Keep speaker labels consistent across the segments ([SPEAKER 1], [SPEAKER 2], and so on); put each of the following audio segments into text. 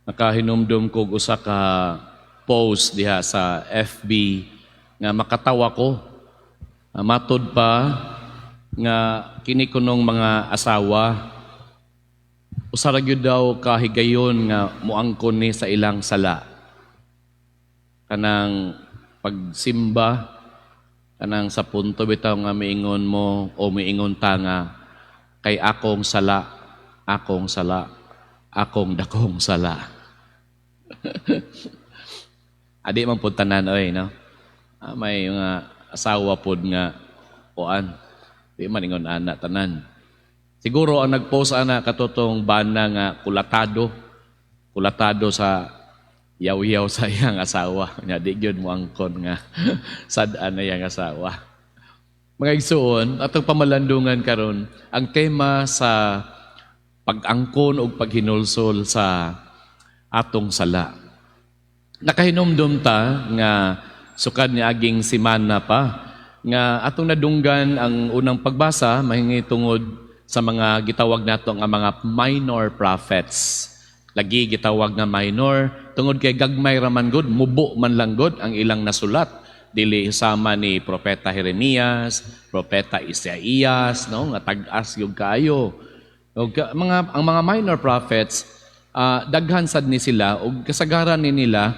[SPEAKER 1] Nakahinumdum kog usa ka post diha sa FB nga makatawa ko. Matod pa nga kini kunong mga asawa, usa ra gyud daw kahigayon nga muangkon ni sa ilang sala. Kanang pagsimba, kanang sa punto bitaw nga miingon mo o miingon ta nga kay akong sala, akong sala, akong dakong sala. Adi man pud tanan oy, no? May mga asawa pod nga kuan. Di man ingon ana tanan. Siguro ang nagpost ana katutong bana nga kulatado. Kulatado sa yaw-yaw sa iyang asawa. Nya di gyud mo angkon nga sad-an na iyang asawa. Mga igsuon, atong pamalandungan karon ang tema sa pag-angkon o paghinulsol sa atong sala. Nakahinumdum ta nga sukad ni aging simana pa nga atong nadunggan ang unang pagbasa mahingi tungod sa mga gitawag nato nga mga minor prophets. Lagi gitawag nga minor tungod kay gagmay ra man gud, mubo man lang gud ang ilang nasulat. Dili sama ni Propeta Jeremias, Propeta Isaías, no, nga tag-as gyud kaayo. Og mga ang mga minor prophets, daghan sad ni sila ug kasagaran ni nila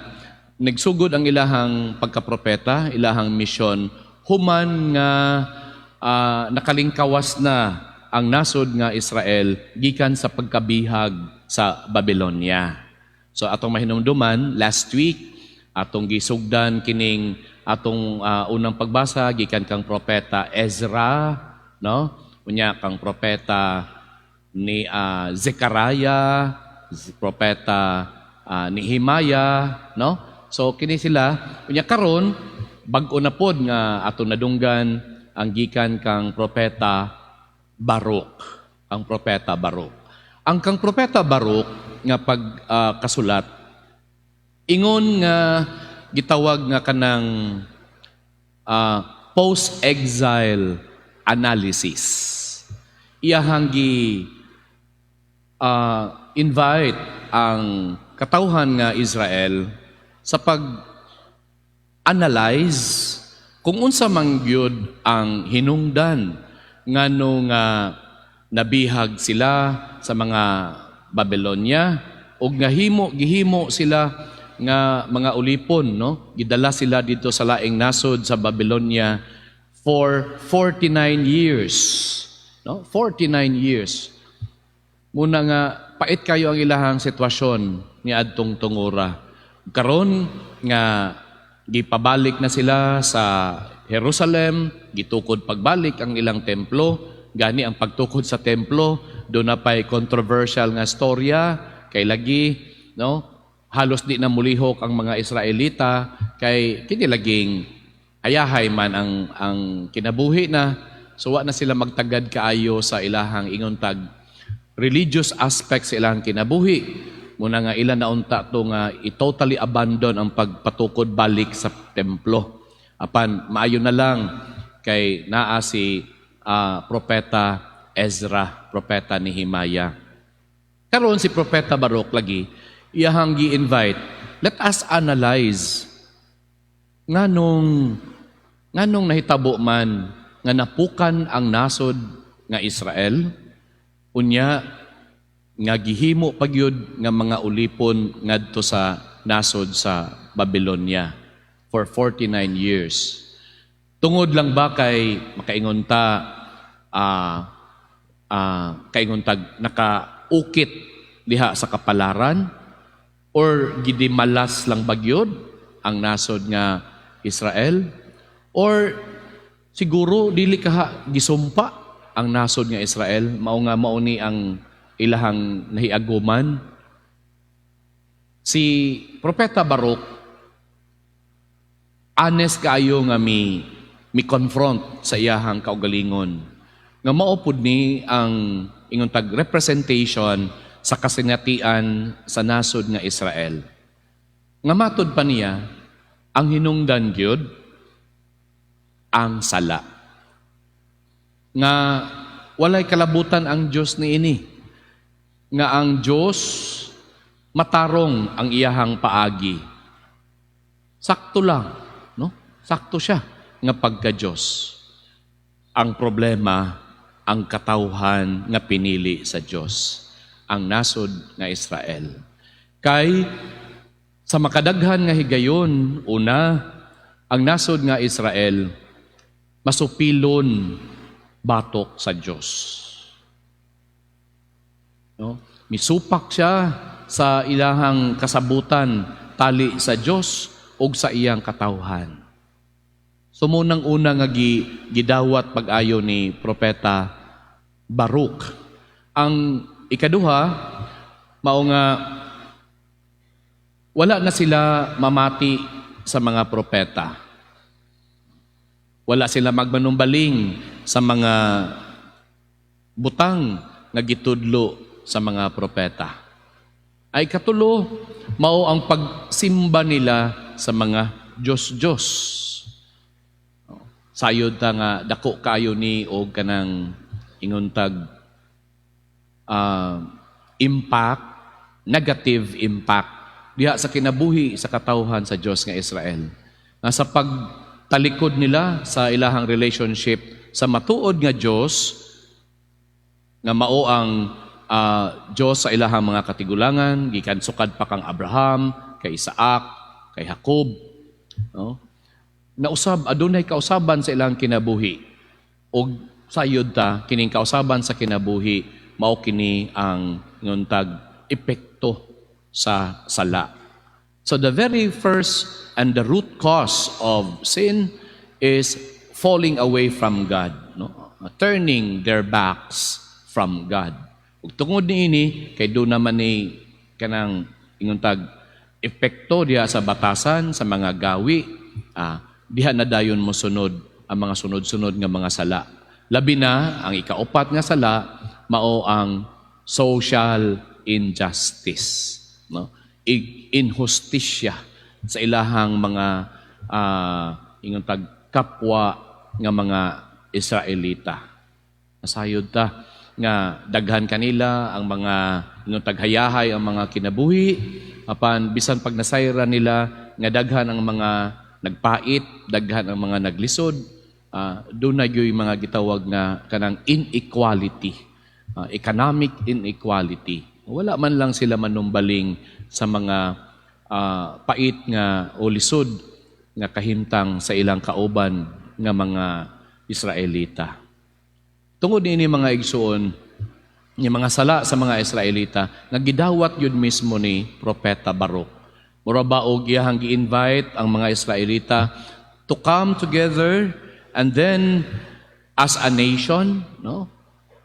[SPEAKER 1] nagsugod ang ilahang pagkapropeta, ilahang misyon human nga nakalingkawas na ang nasod nga Israel gikan sa pagkabihag sa Babylonia. So atong mahinumduman last week, atong gisugdan kining atong unang pagbasa gikan kang Propeta Ezra, no? Unya kang Propeta ni Zechariah, Propeta Nehemiah, no? So kini sila. Unya karon bag-o na pod nga atong nadunggan ang gikan kang Propeta Baruch, ang Propeta Baruch. Ang kang Propeta Baruch nga pag kasulat ingon nga gitawag nga kanang post-exile analysis. Iyahang gi invite ang katawhan nga Israel sa pag analyze kung unsa man gyud ang hinungdan ngano nga nabihag sila sa mga Babylonia ug nga himo gihimo sila nga mga ulipon, no? Gidala sila dito sa laing nasod sa Babylonia for 49 years, no? 49 years. Muna nga pait kayo ang ilahang sitwasyon ni adtong tungura. Karon nga gipabalik na sila sa Jerusalem, gitukod pagbalik ang ilang templo. Gani ang pagtukod sa templo, do na pay controversial nga storya kay lagi, no? Halos di na mulihok ang mga Israelita kay kini laging hayahay man ang kinabuhi na, so wa na sila magtagad kaayo sa ilahang ingontag religious aspect sa ilang kinabuhi. Muna nga ila na unta to nga i-totally abandon ang pagpatukod balik sa templo. Apan maayo na lang kay naa si Propeta Ezra, Propeta Nehemiah. Karon si Propeta Baruch lagi iyahang gi-invite, let us analyze nganong nahitabo man nga napukan ang nasod nga Israel, unya nga gihimo pagyud nga mga ulipon ngadto sa nasod sa Babylonia for 49 years. Tungod lang ba kay makaingon ta kaingon tag nakaukit diha sa kapalaran or gidimalas lang bagyod ang nasod nga Israel, or siguro dili kaha gisumpa ang nasod nga Israel, mao nga mao ni ang ilahang nahiaguman? Si Propeta Baruch, honest kaayo nga mi confront sa iyahang kaugalingon nga mao pud ni ang ingon tag representation sa kasinatian sa nasod nga Israel. Nga matud pa niya, ang hinungdan gyud ang sala. Nga walay kalabutan ang Dios niini. Nga ang Dios Matarong ang iyahang paagi. Sakto lang, no? Sakto siya nga pagka-Diyos. Ang problema, ang katawhan nga pinili sa Dios, ang nasod nga Israel. Kay sa makadaghan nga higayon, una, ang nasod nga Israel masupilon batok sa Dios. No? Misupak siya sa ilahang kasabutan tali sa Dios ug sa iyang katawhan. So mao nang una nga gidawat pag-ayo ni Propeta Baruch. Ang ikaduha, mao nga wala na sila mamati sa mga propeta. Wala sila magmanumbaling sa mga butang nga gitudlo sa mga propeta. Ay katulo, mao ang pagsimba nila sa mga Diyos-Diyos. Sayod ta nga dako kaayo ni og kanang ingon tag impact, negative impact diha sa kinabuhi sa katawhan sa Dios nga Israel. Nga sa pagtalikod nila sa ilahang relationship sa matuod nga Dios nga mao ang Dios sa ilahang mga katigulangan gikan sukad pa kang Abraham, kay Isaac, kay Jacob, no? Nausab, adunay kausaban sa ilang kinabuhi. Og sayod ta kining kausaban sa kinabuhi mao kini ang ingon tag epekto sa sala. So the very first and the root cause of sin is falling away from God, no? Turning their backs from God. Ug tungod niini kay duna man ni kanang ingon tag epekto diha sa batasan sa mga gawi, diha na dayon mo sunod ang mga sunod-sunod nga mga sala. Labi na ang ikaupat nga sala, mao ang social injustice, no? Inhustisya sa ilahang mga ingon tag kapwa nga mga Israelita. Nasayod ta nga daghan kanila ang mga ingon tag hayahay ang mga kinabuhi, apan bisan pag nasayran nila nga daghan ang mga nagpait, daghan ang mga naglisod, duna gyoy mga gitawag nga kanang inequality, economic inequality. Wala man lang sila manumbaling sa mga pait nga o lisod nga kahimtang sa ilang kauban nga mga Israelita. Tungod niini, mga igsuon, yung mga sala sa mga Israelita nga gidawat yun mismo ni Propeta Baruch. Mura ba og iyahang gi-invite ang mga Israelita to come together and then as a nation, no?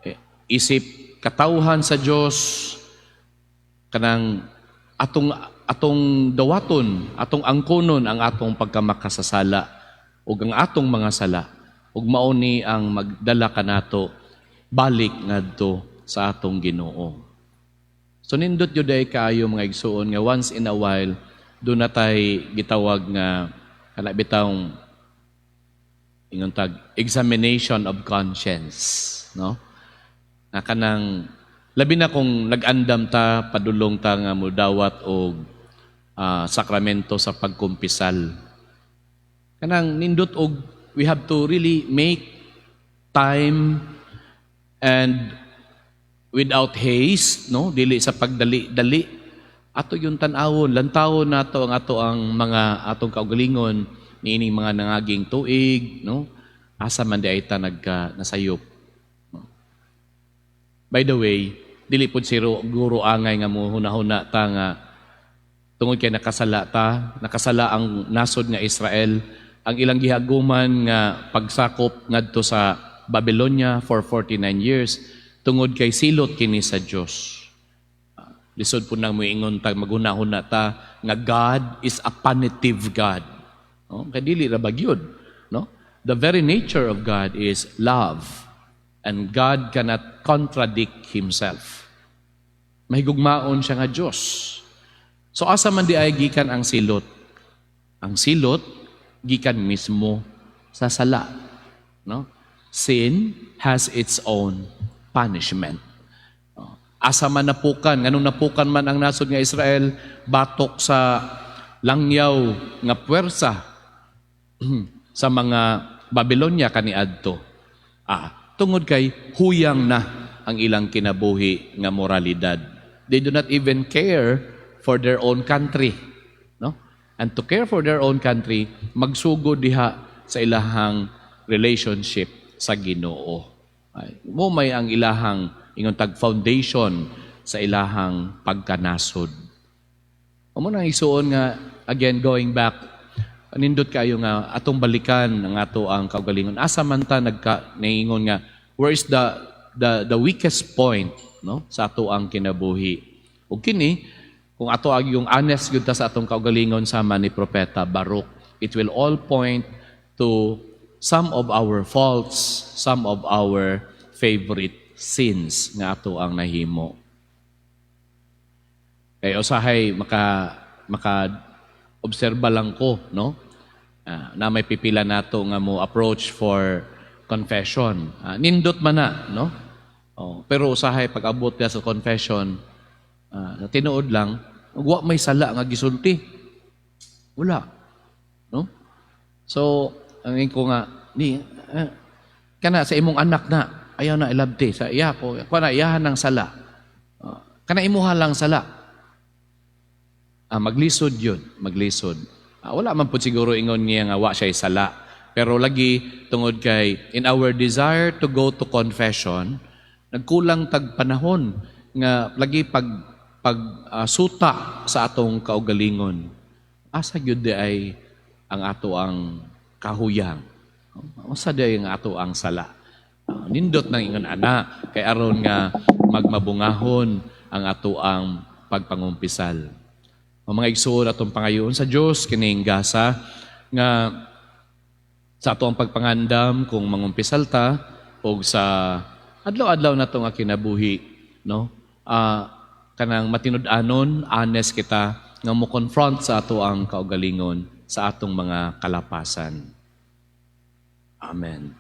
[SPEAKER 1] Eh, isip katawhan sa Dios, kanang atong atong dawaton, atong angkonon ang atong pagkamakasasala ug ang atong mga sala ug mao ni ang magdala kanato balik ngadto sa atong Ginoo. So nindot gyud ay kaayo, mga igsuon, nga once in a while duna tay gitawag nga kana bitawng ingon tag examination of conscience, no? Nga kanang labi na kung nag-andam ta, padulong ta nga mudawat og sakramento sa pagkumpisal. Kanang nindot og we have to really make time and without haste, no? Dili sa pagdali-dali. Ato yung tan-awon, lantawon nato ang ato ang mga atong kaugalingon niining mga nangaging tuig, no? Asa man diay ta nagka nasayop. By the way, dili pud siguro angay nga mo hunahuna ta nga tungod kay nakasala ta, nakasala ang nasod nga Israel, ang ilang gihaguman nga pagsakop ngadto sa Babylonia for 49 years tungod kay silot kini sa Dios. Lisod pud nang moingon ta, maghunahuna ta nga God is a punitive God. No? Kay dili ra ba gyud, no? The very nature of God is love and God cannot contradict himself. Mahigugmaon siya nga Dios. So asa man diay gikan ang silot? Ang silot gikan mismo sa sala, no? Sin has its own punishment. Asa man napukan, nganong napukan man ang nasod nga Israel batok sa langyaw nga puwersa sa mga Babylonia kaniadto? Tungod kay huyang na ang ilang kinabuhi nga moralidad. They do not even care for their own country, no? And to care for their own country, magsugod diha sa ilahang relationship sa Ginoo. Ay, mao may ang ilahang ingon tag foundation sa ilahang pagkanasod. Mao nang, igsuon, nga again, going back, nindot kayo nga atong balikan ang ato ang kaugalingon. Asa man ta nagka niingon nga where is the weakest point, no, sa ato ang kinabuhi? Ug kini, kung ato ang yung honest gyud ta sa atong kaugalingon sama ni Propeta Baruch, it will all point to some of our faults, some of our favorite sins nga ato ang nahimo. Kay usahay maka obserba lang ko, no? Na may pipila nato nga mo approach for confession. Nindot man na, no? Oh, pero usahay pag abot ka sa confession, sa tinuod lang, wa may sala nga gisulti. Wala. No? So, ang ko nga ni kana sa imong anak na ayaw na ilabti sa iya ko, kuha na iyahan ng sala. Kana imuha lang sala. Maglisod yun, maglisod. Wala man po siguro ingon niya nga wa siya sala. Pero lagi tungod kay in our desire to go to confession, nagkulang tag panahon nga lagi pag suta sa atong kaugalingon. Asa gyud di ay ang ato ang kahuyang? Asa di ay ang ato ang sala? Nindot nang ingon ana kay aron nga magmabungahon ang ato ang pagpangumpisal. Ang mga igsuon, atong pangayoon sa Dios kining gasa nga sa ato ang pagpangandam kung mangumpisal ta o sa adlaw-adlaw nato nga kinabuhi, no, kanang matinud-anon, honest kita nga mo confront sa ato ang kaugalingon sa atong mga kalapasan. Amen.